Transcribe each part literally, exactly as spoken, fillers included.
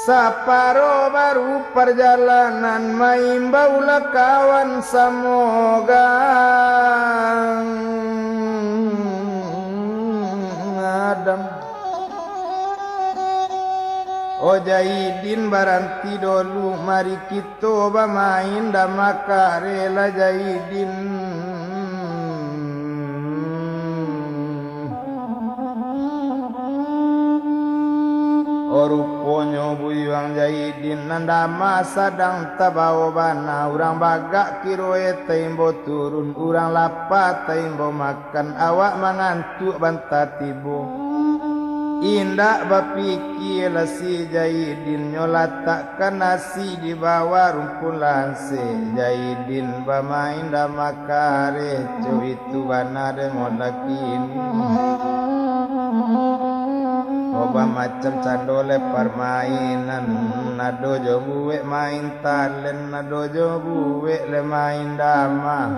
Saparo baru parjalanan, maimbaulah kawan samoga Adam. O Jaidin, baranti dolu, mari kito bamain damakare lah Jaidin. O ruponyo Buyuang Jaidin nan dama sadang tabao bana, urang bagak kiroe taimbo turun, urang lapa taimbo makan, awak mangantuak banta tibo. Indak bapikia lah si Jaidin, nyo latakkan nasi di bawah rumpun lansek. Jaidin bamain damakare, cuit tu bana dek molakini. Oh, bamacam cando lai parmainan, ado jo buek main talen, ado jo buek lai main dama.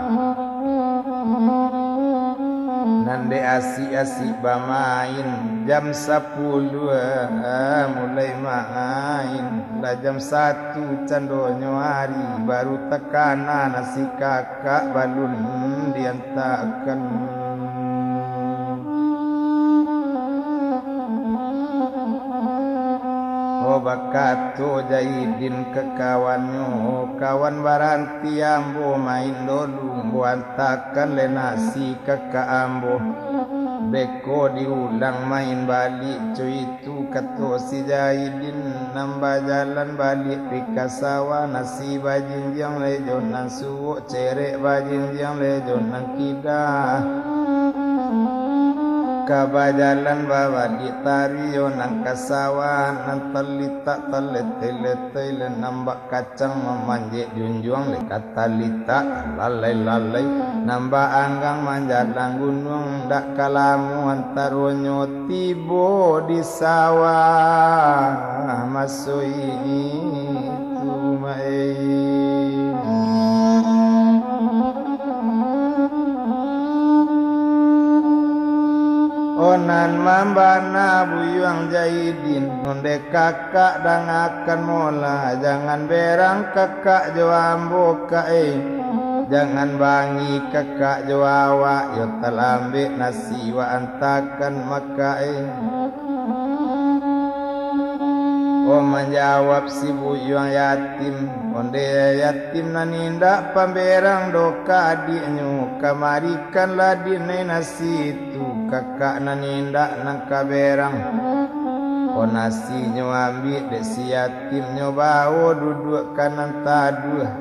Nan dek asik-asik bamain, jam sapuluah mulai main, lah jam satu candonyo ari, baru takana nasi kakak balun diantakan. Oh, bakato Jaidin ka kawannyo, "Kawan, baranti ambo main dolu, ambo antakan lai nasi kakak ambo. Beko diulang main baliak, cuit tu," kato si Jaidin, nan bajalan baliak pi ka sawah, nasi bajinjiang lai jo nan suok, cerek bajinjiang lai jo nan kida. Ka bajalan babaliak tari yo nan ka sawah, nan talitak taletai-letai, lai nan bak kacang mamanjek junjuang, lai ka talitak lalai-lalai, nan bak anggang manjalang gunuang, dak ka lamo antaronyo tibo di sawah maso itu, mai. Oh, nan mambana Buyuang Jaidin, ondeh kakak dangakan molah, jangan berang kakak jo ambo, kak, eh. Jangan bangi kakak jo awak, yo talambek nasi wak antakan, maka, eh. Oh, manjawab si Buyuang Yatim, "Ondeh Yatim nan indak pamberang doh ka adiaknyo, kamarikanlah dinai nasi tu, kakak nan indak nan ka berang." Oh, nasinyo ambiak dek si Yatim, nyo bawo duduak ka nan taduah,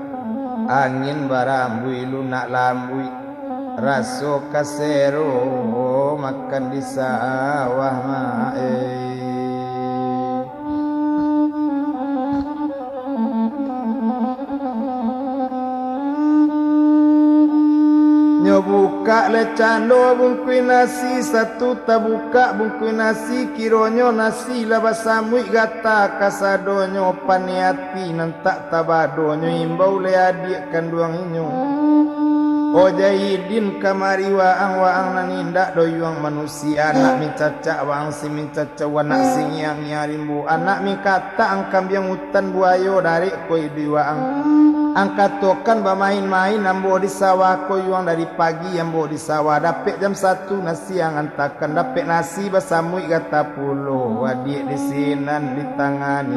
angin barambuih lunak lambuik. Raso kasero makan di sawah, mak, eh. Nyo bukak le cando bungkuih nasi, satu tabukak bungkuih nasi, kironyo nasi lah basamuik gata kasadonyo, paniati nan tak tabadonyo imbau le adiak kanduang inyo. Ojaidin kamari waang, waang nan indak doyuang manusia, anak mincacak waang si mincacau, anak si ngiang-ngiang rimbo, anak mingkatak ang kambiang utan buayo, darek ko iduik waang. Ang katokan bamain-main ambo di sawah ko yuang, dari pagi ambo di sawah, dapek jam satu nasi ang antakan, dapek nasi basamuik gata pulo, adiak di sinan ditangani.